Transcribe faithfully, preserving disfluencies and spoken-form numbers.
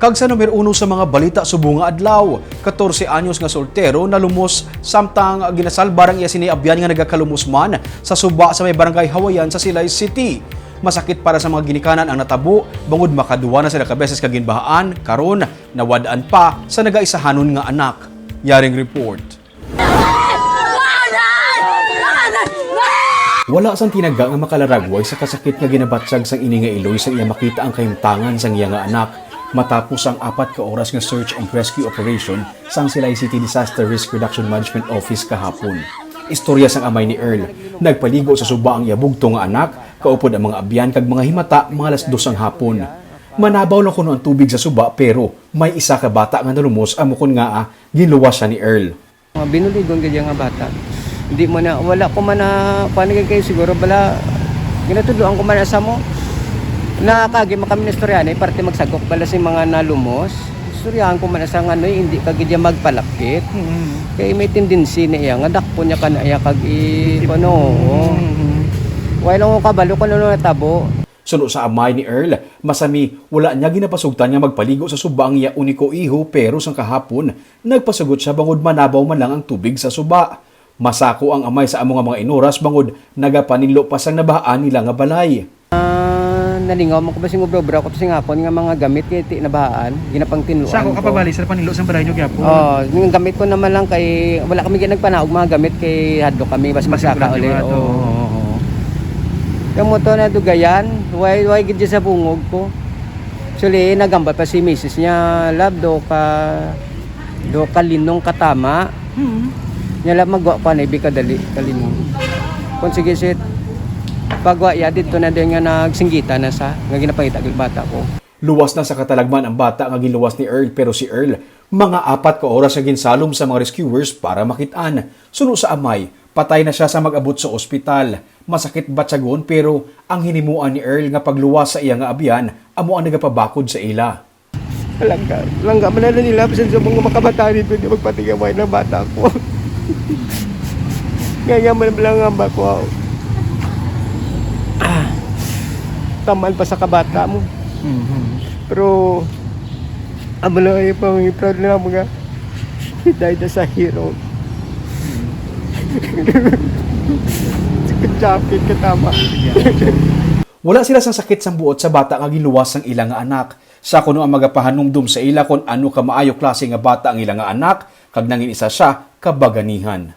Kag sa numero uno sa mga balita subong nga adlaw, katorse anyos nga soltero nalumos samtang ginasalbar ang iya sini abyan nga nagakalumos man sa suba sa may barangay Hawayan sa Silay City. Masakit para sa mga ginikanan ang natabo, bangod makaduwa na sila ka beses ka ginbahaan, karon nawad-an pa sa nagaisahanon nga anak. Yaring report. Wala sang tinaga nga makalaragway sa kasakit nga ginabatyag sang ini nga iloy sang iya makita ang kahimtangan sang iya nga anak, matapos ang apat ka oras nga search and rescue operation sang Silay City Disaster Risk Reduction Management Office kahapon. Istorya sang amay ni Earl, nagpaligo sa suba ang iya bugtong nga anak, kaupod ang mga abyan kag mga himata mga alas dos ang hapon. Manabaw lang kuno ang tubig sa suba, pero may isa ka bata nga nalumos, amo kon ngaa ginluwas siya ni Earl. Ah, binuligon gid nga bata. Hindi mo na, wala ko man na, kuan gid kayo siguro, bala, ginatudloan ko man sa mo. Nakagi man kami na istorya na, parte magsagok, bala si mga nalumos. Istoryahan ko man sa nga, "Noy, hindi ka gid magpalapit." Mm. Kay may tendency na iya, nga dakpon niya ka na iya, kag i-, ano, oo. Mm. Wala lang ko kabalo kung ano natabo. Suno sa amay ni Earl, masami wala niya ginapasugtan nga magpaligo sa suba ang iya uniko iho, pero sang kahapon, nagpasugot siya bangod manabaw man lang ang tubig sa suba. Masako ang amay sa amo nga mga inoras bangod nagapaninlo pa sang nabahaan nila nga balay. Ah, nalingaw man ko ba sing obra-obra ko to sing hapon nga mga gamit kay ti nabahaan, ginapangtinluan Sa ako ko. Kapabali sa panilo sang balay nyo gyapon. Oh, yung gamit ko naman lang kay wala kami gid nagpanaog mga gamit kay hadlok kami bas Basta magsaka uli. Liwat, Oo. Oo, oo. Yung motor na dugayan, way, way gid sa bungog ko. Actually, nagambal pa si misis niya, "Love, do ka, do ka linong katama." Hmm. Niya lang magwa pa na ibi kadali, kalinong. Kung sige, sit, pagwa ya, dito na din nga nagsinggita na sa, nga ginapangita gid bata ko. Luwas na sa katalagman ang bata nga ginluwas ni Earl, pero si Earl, mga apat ka oras nga ginsalom sa mga rescuers para makit-an. Suno sa amay, patay na siya sa mag-abot sa ospital. Masakit batyagon, pero ang hinimuan ni Earl nga pagluwas sa iya nga abyan amo ang nagapabakod sa ila. Langga, langga man na nila, bisan sa mga makabataan dito, di magpatigaway ng bata ko. Kaya man lang ang bako. Ah, taman pa sa kabata mo. Mhm. Pero, amo lang yung pang-, proud na lang mga dahil na sa hero. Jacket ka tama. Wala sila sang sakit sang buot sa bata nga ginluwas sang ila nga anak. Sa kuno ang magapahanumdom sa ila kon ano ka maayo klase nga bata ang ila nga anak, kag nangin isa siya ka baganihan.